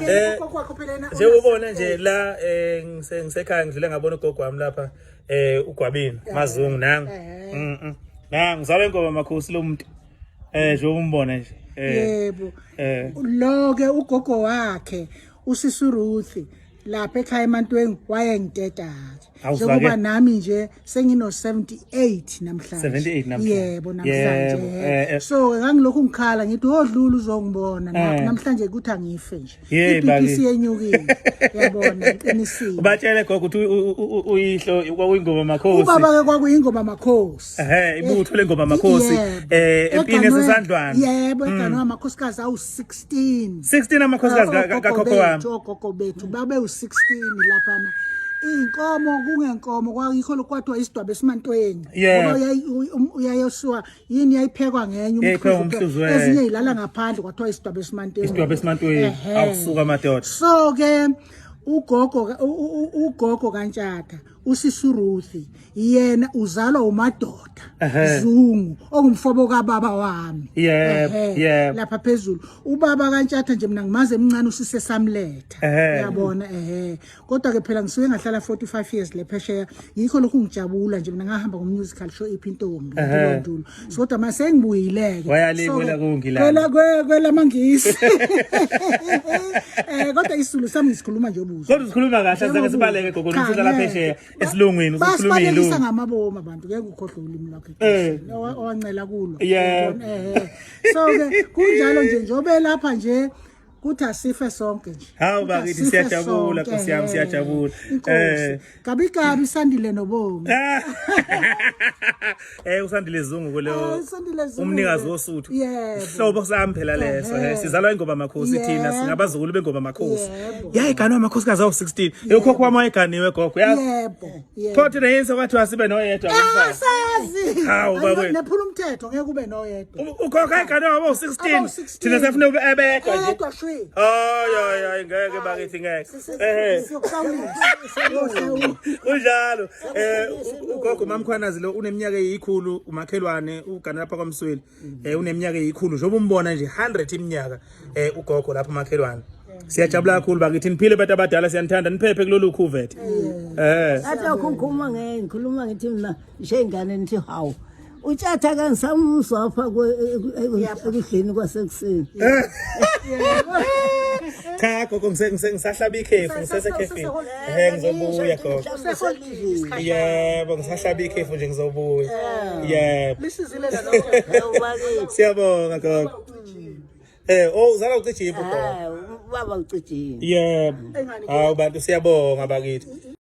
Lo-ke ugogo wakho phela yena Njengoba ubona nje la ngisekhaya ngidlule ngabona ugogo wami lapha uGwabini Mazungu nangu. Nangu uzalwa ingoba makhosi lo muntu. Njengoba umbona nje. Yebo. Lo ke ugogo wakhe usisi Ruth lapha ekhaya eMantweni wayengiteta-ke Awuzwa-ke? njengoba nami nje sengino 78 namhlanje. 78 namhlanje. Yebo, namhlanje. Yebo, So ngangilokhu ngikhala ngithi odlula uzongibona nakho namhlanje ukuthi angife nje. Yey, I-BP bakithi. siyenyukile, yabona, ngiqinisile. Ubatshele gogo ukuthi uyihlo kwakuyingoma makhosi. Ubaba ke kwakuyingoma makhosi. Ehhe, ibutho lengoma makhosi. Yebo. Empini yaseSandlwana. Yebo, eganwe amakhosikazi awu-16. 16 amakhosikazi kakhokho wami. Ogogo bethu babe u-16 laphana. Iy'nkomo kungenkomo kwakikho lokhu kwathiwa isidwaba esimantweni. Ngoba uyayosuka yini yayiphekwa ngenye Yayiphekwa umhluzi ngomhluzi, ezinye yilala ngaphandle kwathiwa isidwaba esimantweni. Isidwaba esimantweni. Awusuka madoda. So ke ugogo kaNtshatha usisi Ruth yena uzalwa uMadoda Zungu ongumfobo kababa wami. Lapha phezulu ubaba kaNtshatha nje mina ngimaze emncane usise samletha, uyabona. Kodwa ke phela ngisuke ngahlala 45 years le phesheya, yikho lokhu ngijabula nje mina ngahamba ngo-musical show iphi intombi ndulo. So kodwa mase ngibuyile-ke Wayale So, kwela kuNgilandi. Kwelamangisi. Kodwa isiZulu sami ngisikhuluma nje obuzwa. Kodwa usikhuluma kahle, azange sibaleke gogo nomfihla lapha phesheya esilungwini usukhuluma Basibalekisa ilungu. ngamabomu abantu, ngeke ukhohlwe ulimi lwakho owancela kulo. Yebo. So ke kunjalo nje njengoba lapha nje kuthi asife sonke nje. Hawu Kuthi bakithi, asife siyajabula, sonke, Nkosi yami, siyajabula. Inkosi. Gabi gabi Sandile noBomi. uSandile Zungu kulo. Usandile Zungu. Umnikazi wosuthu. Yebo. Ihlobo sami phela leso. Sizalwa ingoma makhosi thina, singabazukulu bengoma makhosi. Yayiganwa amakhosikazi awu-16. Ukhokho wami wayeganiwe gogo, yazi. Yebo. Yebo. Pho thina yini sokwathiwa sibe noyedwa kumfana? Asazi. Hawu, bakwethu. Nephula umthetho ngeke ube noyedwa. Ukhokho ayiganiwe abawu-16. Abawu-16. Thina sefuna ube ebedwa nje. Eyedwa shwi. Hayi hayi hayi ngeke bakithi ngeke. Siyokuhlawulisa. Siyokuhlawulisa. Kunjalo. Ugogo Mamkhwanazi lo uneminyaka eyikhulu, umakhelwane ugana lapha kwaMsweli. Uneminyaka eyikhulu njengoba umbona nje 100 iminyaka ugogo lapha umakhelwane. Siyajabula kakhulu bakithi, niphile bantu abadala, siyanithanda, niphephe kulolu khuvethe. Athi ngikhuluma ngeke ngikhuluma ngithi mina nje ingane nithi hawu. Utshatha kangisamuzwa apha ekudleni kwasekuseni. Cha gogo, ngisahlaba ikhefu, ngisesekhefini. Ngizobuya gogo. Yebo, ngisahlaba ikhefu nje ngizobuya. Yebo. Lisizile nalokho. Siyabonga gogo. Oh uzalwa uCijimpi gogo. Ubaba uCijimpi. Yebo. Hawu bantu siyabonga bakithi.